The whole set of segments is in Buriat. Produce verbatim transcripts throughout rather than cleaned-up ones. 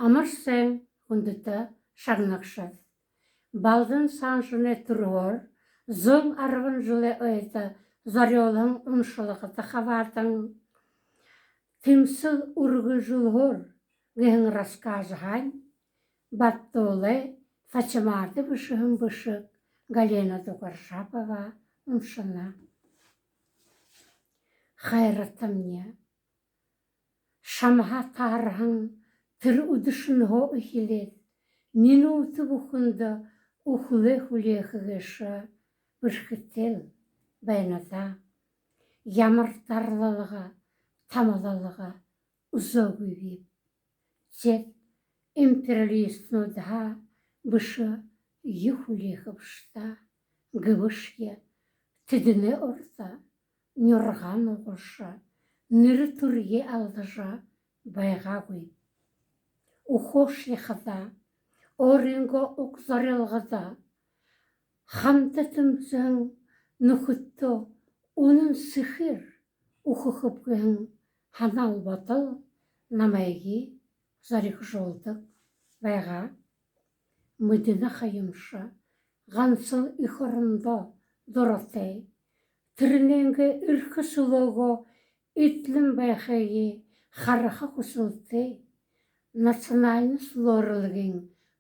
Амар сайн, хүндэтэ шагнагшад! Балдан Санжинай түрэһөөр зуун арбан жэлэй ойдо зорюулһан уншалгада хабаадан, «Тэмсэл үргэлжэлһөөр» гэһэн рассказһаань Баддуулай Фатимада бэшэһэн бэшэг Галина Дугаржапова уншана. Хайратамни, шамһаа таһарһан тэрэ үдэшэнһөө эхилээд, минута бүхэндэ үхэлөө хүлеэхэ гээшэ бэрхэтэйл байна даа. Ямар дарлалга, тамалалга үзөөгүйбиб. Теэд империалистнуудһаа бэшэ юу хүлеэхэбши даа. Гэбэшье тэдэнэй урда нюргаа нугажа, нэрэ түрэеэ алдажа байгаагүйб. Үхөөшье хадаа, өөрынгөө уг зорилгодо, хамта тэмсэһэн нүхэдтөө үнэн сэхээр үхэхэб гэһэн һанаал бодол намайе зоригжуулдаг байгаа. Мэдэнэ ха юмши, гансал эх орондоо дуратай, тэрэнэйнгээ эрхэ сүлөөгөө эдлэн байхые хараха хүсэлтэй, национальна сүлөөрэлгын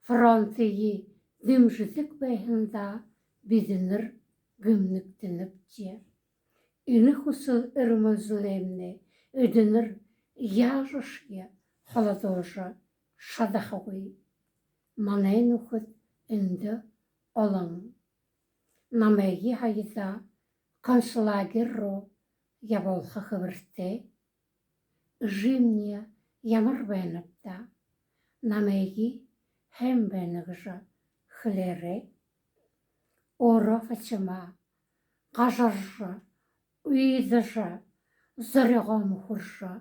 фронтые дэмжэдэг байһандаа бидэнэр гэмнэгдэнэбди. Энэ хүсэл эрмэлзэлэймнай эдэнэр яажашье холодожо шадахагүй. Манай нүхэд эндэ олон. Намайе һаяда концлагерь руу ябуулха хэбэртэй. Эжымни ямар байнаб даа, намайе һайн байна гэжэ хэлээрэй. Өөрөө Фатима гажаржа, уйдажа, зоригоо мүхэржэ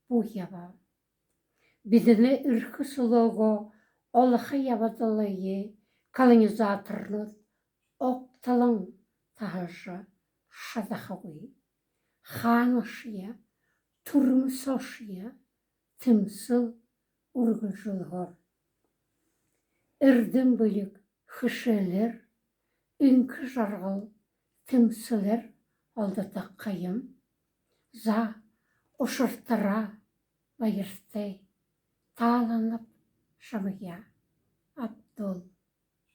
бү ябаа. Бидэнэй эрхэ сүлөөгөө олохо ябадалые колонизаторнууд огтолон таһажа шадахагүй. Хаанашье, түрмэ соошье тэмсэл үргэлжэлһөөр. Эрдэм бэлиг хэшээлээр, энхэ жаргал тэмсэлээр олдодог ха юм. За, ушартараа баяртай. Тааланаб шамайе. Абдул.